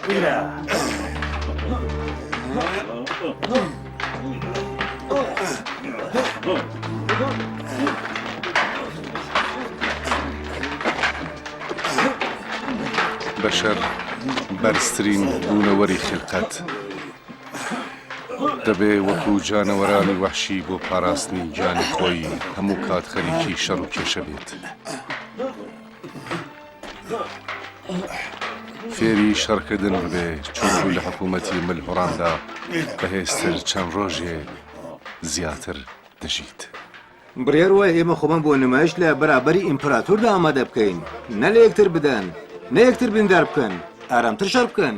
بگرە. بەشەر بەرزترین بوونەوەری خیلقەت دەبێ وەکو جانەوەرانی وەحشی بۆ پاراستنی گیانی خۆی هەموو کات خەریکی شەڕ و کێشە بێت. فێری شەڕکردن ببێ چونکو لە حکوومەتی ملهوڕاندا بەهێزتر چەند ڕۆژێ زیاتر دەژیت. بڕیار وایە ئێمە خۆمان بۆ نمایش لە بەرابەری ئیمپراتۆردا ئامادە بکەین، نە لە یەکتر بدەن، نە یەکتر بریندار بکەن، ئارامتر شەڕ بکەن.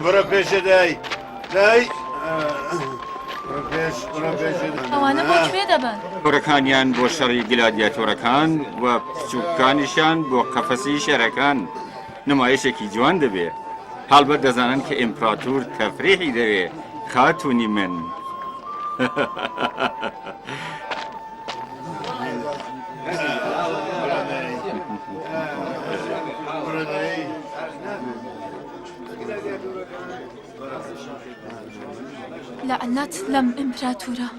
بڕۆ پێشێ دای دای ئەوانە بۆ کوێ دەبەن؟ گەورەکانیان بۆ شەڕی گلادیاتۆرەکان و بچووکانیشیان بۆ قەفەسی شێرەکان. نمایشێکی جوان دەبێ. هەڵبەت دەزانن کە ئیمپراتور تەفریحی دەوێ خاتوونی من. لەعنەت لەم ئیمپراتورە.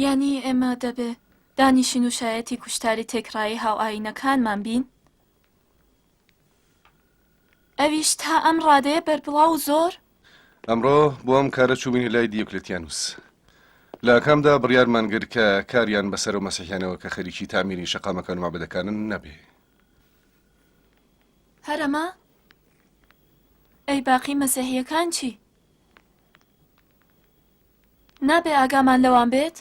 یانی ئێمە دەبێ دانیشین و شایەتی کوشتاری تێکڕایی هاوئایینەکانمان بین؟ ئەویش تا ئەم ڕادەیە بەربڵاو و زۆر؟ ئەمڕۆ بۆ ئەم کارە چووینە لای دیۆکلێتیانوس. لە ئاکامدا بڕیارمان گرت کە کاریان بەسەر ئەو مەسیحیانەوە کە خەریکی تەعمیری شەقامەکان و مەعبەدەکانن نەبێ. هەر ئەمە؟ ئەی باقی مەسیحییەکان چی؟ نابێ ئاگامان لەوان بێت؟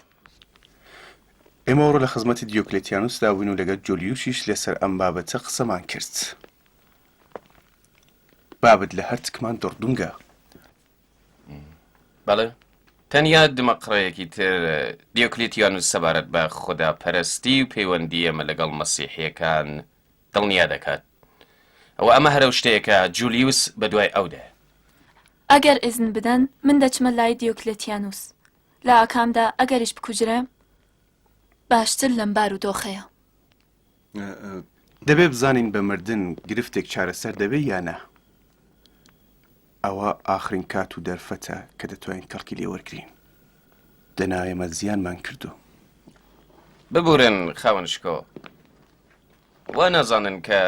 ئێمە ئەوڕۆ لە خزمەتی دیۆکلێتیانوسدا بووین و لەگەڵ جۆلیوسیش لەسەر ئەم بابەتە قسەمان کرد. بابت لە هەرتکمان دڕدونگە. بەڵێ، تەنیا دمەقڕەیەکی تر دیۆکلیتیانوس سەبارەت بە خوداپەرستی و پەیوەندی ئێمە لەگەڵ مەسیحییەکان دڵنیا دەکات. و ئەمە هەر ئەو شتەیە کە جولیوس بەدوای ئەودایە. ئەگەر ئیزن بدەن من دەچمە لای دیۆکلێتیانوس. لە ئاکامدا ئەگەریش بکوژرێم باشتر لەم بارودۆخەیە. دەبێ بزانین بە مردن گرفتێک چارەسەر دەبێ یا نا. ئەوە ئاخرین کات و دەرفەتە کە دەتوانین کەڵکی لێ وەرگرین. دەنا ئێمە زیانمان کردوو. ببورن خاوەن شکۆ، وا نازانن کە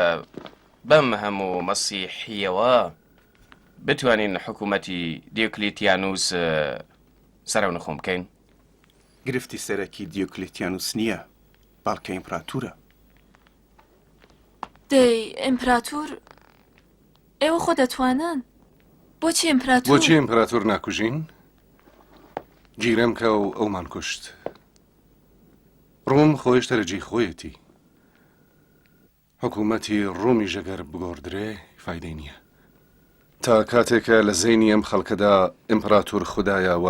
بەم هەموو مەسیحییەوە بتوانین حکوومەتی دیۆکلیتیانوس سەرەونخوم بکەین؟ گرفتی سەرەکی دیۆکلیتیانوس نییە، بەڵکە ئیمپراتورە. دەی ئیمپراتور ئێوە خۆ دەتوانن بۆچی ئیمپراتور بۆچی ئیمپراتور ناکوژین؟ گیرەم کە و ئەومان کوشت. ڕوم خۆ هێشتا لە جێی خۆیەتی. حکوومەتی ڕومیش ئەگەر بگۆڕدرێ فایدەی نییە. تا کاتێکە لە زەینی ئەم خەڵکەدا ئیمپراتور خودایە و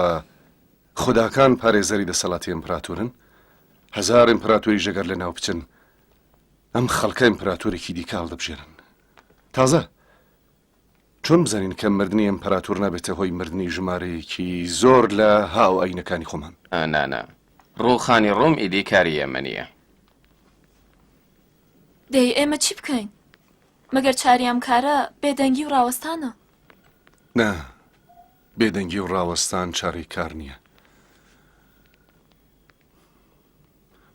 خوداکان پارێزەری دەسەڵاتی ئیمپراتورن، هەزار ئیمپراتوریش ئەگەر لەناو بچن، ئەم خەڵکە ئیمپراتورێکی دیکە هەڵدەبژێرن. تازە چۆن بزانین کە مردنی ئیمپراتور نابێتە هۆی مردنی ژمارەیەکی زۆر لە هاوئایینەکانی خۆمان؟ نا نا، ڕووخانی ڕۆم ئیدی کاری ئێمە نییە. دەی ئێمە چی بکەین؟ مەگەر چاری ئەم کارە بێدەنگی و ڕاوەستانە؟ نا، بێدەنگی و ڕاوەستان چارەی کار نییە.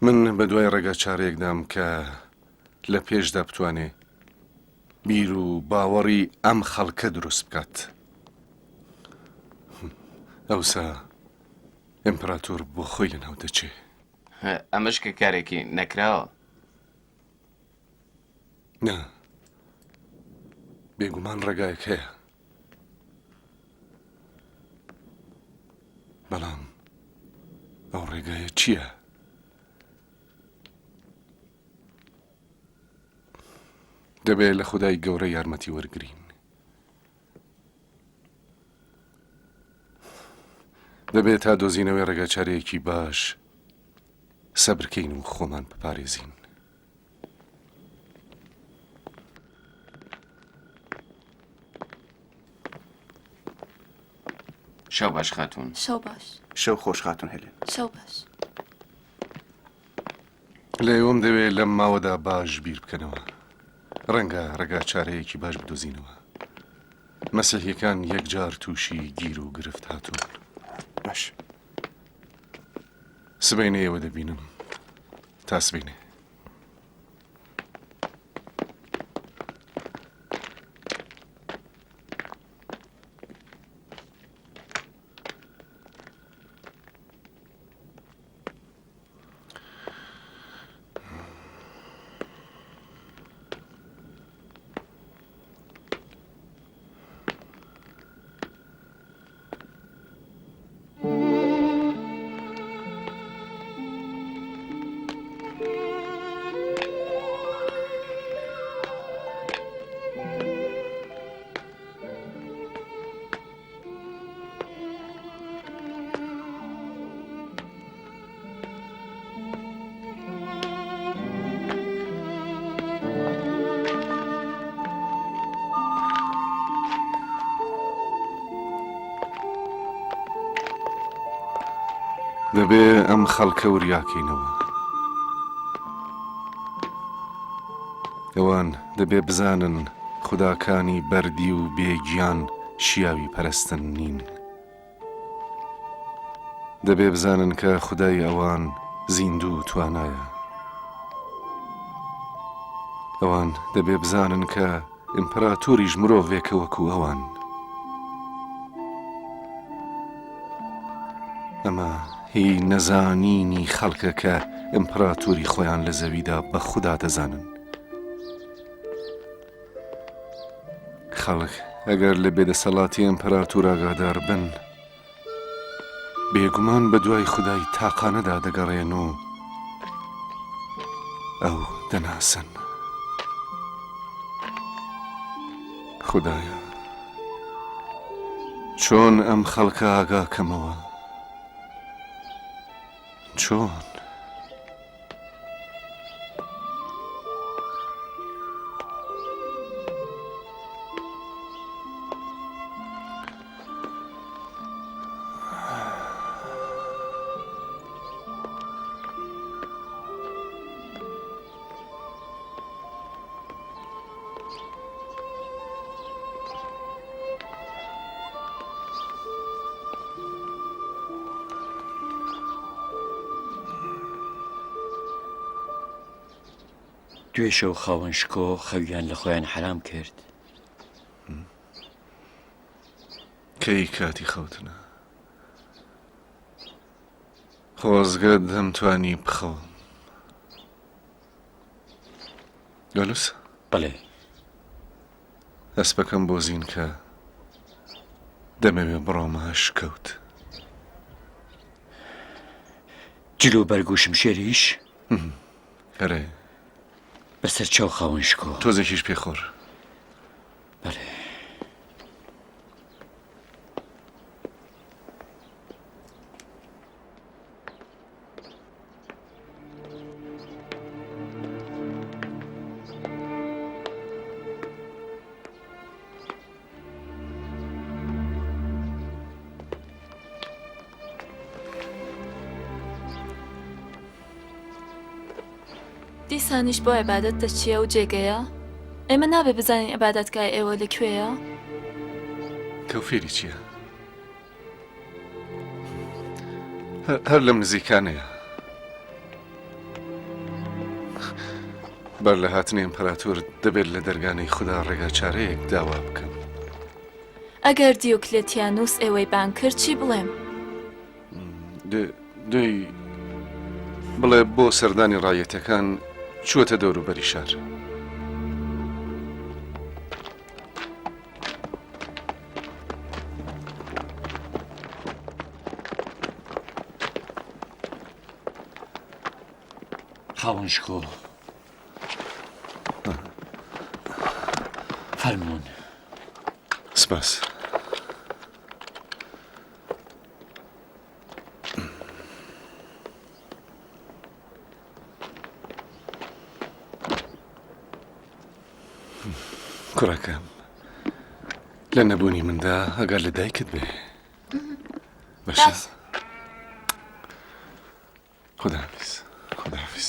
من بە دوای ڕێگا چارەیەکدام کە لە پێشدا بتوانێ بیر و باوەڕی ئەم خەڵکە دروست بکات. ئەوسا ئیمپراتۆر بۆ خۆی لەناو دەچێ. ئەمەش کە کارێکی نەکراوە. نا، بێگومان ڕێگایەک هەیە. بەڵام ئەو ڕێگایە چییە؟ دەبێ لە خودای گەورە یارمەتی وەرگین. دەبێت تا دۆزینەوەی ڕێگاچارەیەکی باش سەبرکەین و خۆمان بپارێزین. شەو باش خاتوون. شەو باش. شەو خۆش خاتوون هێلێن. شەو باش. لە ئێوەم دەوێ لەم ماوەدا باش بیر بکەنەوە. ڕەنگە ڕێگا چارەیەکی باش بدۆزینەوە. مەسیحیەکان یەکجار تووشی گیر و گرفت هاتوون. باش. سبەینێ ئێوە دەبینم. تا سبەینێ. دەبێ ئەم خەڵکە وریاکەینەوە. ئەوان دەبێ بزانن خوداکانی بەردی و بێگیان شیاوی پەرستن نین. دەبێ بزانن کە خودای ئەوان زیندوو و توانایە. ئەوان دەبێ بزانن کە ئیمپراتۆریش مرۆڤێکە وەکو ئەوان. ئەمە هی نەزانینی خەڵکە کە ئیمپراتۆری خۆیان لە زەویدا بە خودا دەزانن. خەڵک ئەگەر لە بێدەسەڵاتی ئیمپراتور ئاگادار بن، بێگومان بە دوای خودای تاقانەدا دەگەڕێن و ئەو دەناسن. خودایە چۆن ئەم خەڵکە ئاگا کەمەوە؟ چۆن؟ دوێ شەو خاوەن شکۆ خەویان لە خۆیان حەرام کرد. کەی کاتی خەوتنە؟ خۆزگە دەمتوانی بخەوم. گالوس؟ بەڵێ. ئەسپەکەم بۆ زینکە دەمەوێ بڕۆمە ئەشکەوت. جل و بەرگ و شمشێریش؟ ئەرێ. بەسەر چاو خاوەن شکۆ. تۆزێکیش پێخۆر. بەڵێ. دیسانیش بۆ عیبادەت دەچیە ئەو جێگەیە؟ ئێمە نابێ بزانین عیبادەتگای ئێوە لە کوێیە؟ تۆ فێری چییە؟ هەر لەم نزیکانەیە. بەر لە هاتنی ئیمپراتۆر دەبێت لە دەرگانەی خودا ڕێگا چارەیەک داوا بکەم. ئەگەر دیۆکلێتیانوس ئێوەی بانگ کرد چی بڵێم؟ دەی. بڵێ بۆ سەردانی ڕایەتەکان چووەتە دەوروبەری شار. خاوەن شکۆ فەرموون. سپاس. کوڕەکەم لە نەبوونی مندا ئەگەر لە دایکت بێ باشە خداحافظ خداحافظ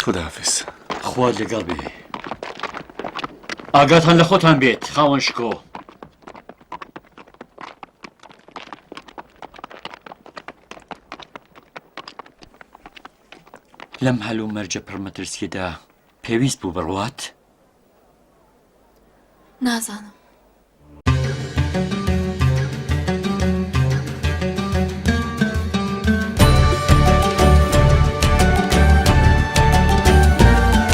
خداحافظ خوات لەگەڵ بێ ئاگاتان لە خۆتان بێت خاوەن شکۆ. لەم هەلومەرجە پڕمەترسیەدا پێویست بوو بڕوات؟ نازانم.